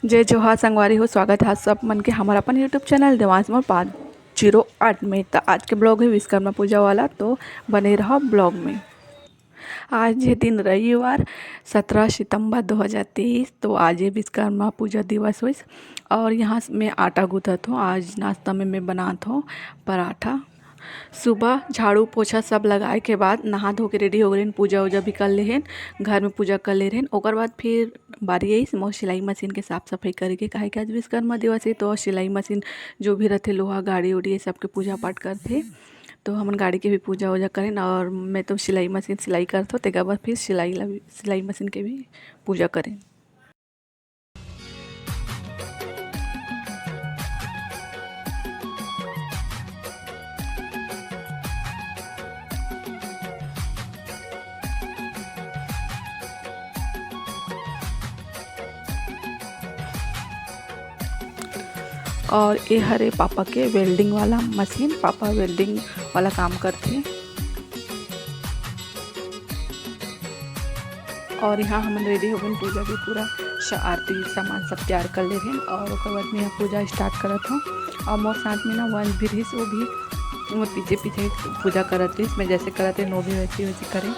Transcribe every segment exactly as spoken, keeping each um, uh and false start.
जय जोहार संगवारी हो, स्वागत है आप सब मन के हमारा अपन YouTube चैनल देवांश मोर पाँच जीरो आठ में। तो आज के ब्लॉग है विश्वकर्मा पूजा वाला, तो बने रहो ब्लॉग में। आज ये दिन रविवार, सत्रह सितंबर दो हज़ार तेईस। तो आज ये विश्वकर्मा पूजा दिवस होइस और यहाँ मैं आटा गूंथत हूँ। आज नाश्ता में मैं बनात हूँ पराठा। सुबह झाड़ू पोछा सब लगाए के बाद नहा धो के रेडी हो गए, पूजा उजा भी कर ले रहेन, घर में पूजा कर ले रहेन। ओकर बाद फिर बारी आइस मोर सिलाई मशीन के साफ सफाई करे के, काहे कि आज विश्वकर्मा दिवस है, तो सिलाई मशीन जो भी रहते, लोहा, गाड़ी उड़ी, ये सब के पूजा पाठ करथे। तो हमन गाड़ी के भी पूजा उजा करेन और मैं तो सिलाई मशीन सिलाई करथों, तेकर बाद फिर सिलाई ला भी, सिलाई मशीन के भी पूजा करेन। और ये हरे पापा के वेल्डिंग वाला मशीन, पापा वेल्डिंग वाला काम करथे। और यहाँ हमन रेडी हो गए, पूजा के पूरा स-, आरती सामान सब तैयार कर ले रहेन और ओकर बाद में यहाँ पूजा स्टार्ट करत हूँ। और मोर साथ में ना वंश भी रहिस, वो भी मोर पीछे पीछे पूजा करत रहिस। मैं जैसे करत रहे, वो भी वैसे वैसे करे।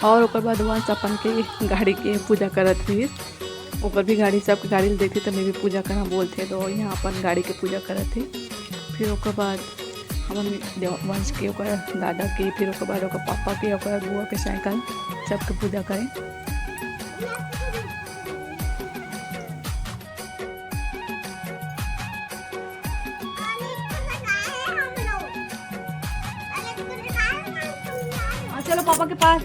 और ओकर बाद वंश अपन के गाड़ी के पूजा करत रहिस। ओकर भी गाड़ी, सबके गाड़ी ल देखथे, त मैं भी पूजा करना बोलथे, तो यहाँ अपन गाड़ी के पूजा करत हे। फिर ओकर बाद हमन देव-, वंश के, ओकर दादा के, फिर ओकर बाद ओकर पापा के, ओकर बुआ के साइकिल, सबके पूजा करें। हाँ, चलो पापा के पास।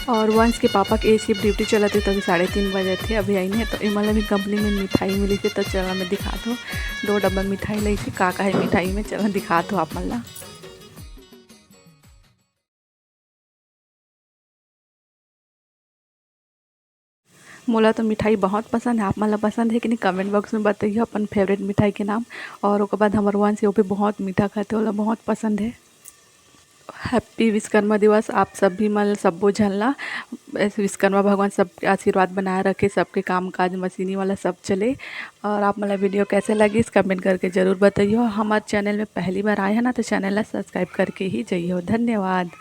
और वंश के पापा के शिफ्ट ड्यूटी चलत हे, तो अभी साढ़े तीन बजे थे, अभी आई नहीं। तो एमन ला भी कंपनी में मिठाई मिली थे, तो चला मैं दिखात हूँ, दो डब्बा मिठाई लाई थी। का का है मिठाई में, चला दिखात हूँ आप मन ला। मोला तो मिठाई बहुत पसंद है, आप मन ला पसंद है कि नहीं, कमेंट बॉक्स में बताइए अपन फेवरेट मिठाई के नाम। और ओकर बाद हमर वंश, वो भी बहुत मीठा खाते, ओला बहुत पसंद है। हैप्पी विश्वकर्मा दिवस आप सभी मन, सब्बो झन ला। ऐसे विश्वकर्मा भगवान सबके आशीर्वाद बनाए रखे, सबके काम काज मशीनी वाला सब चले। और आप मन ला वीडियो कैसे लगिस, कमेंट करके जरूर बताइए। हमारे चैनल में पहली बार आए हैं ना, तो चैनल ला सब्सक्राइब करके ही जाइए। धन्यवाद।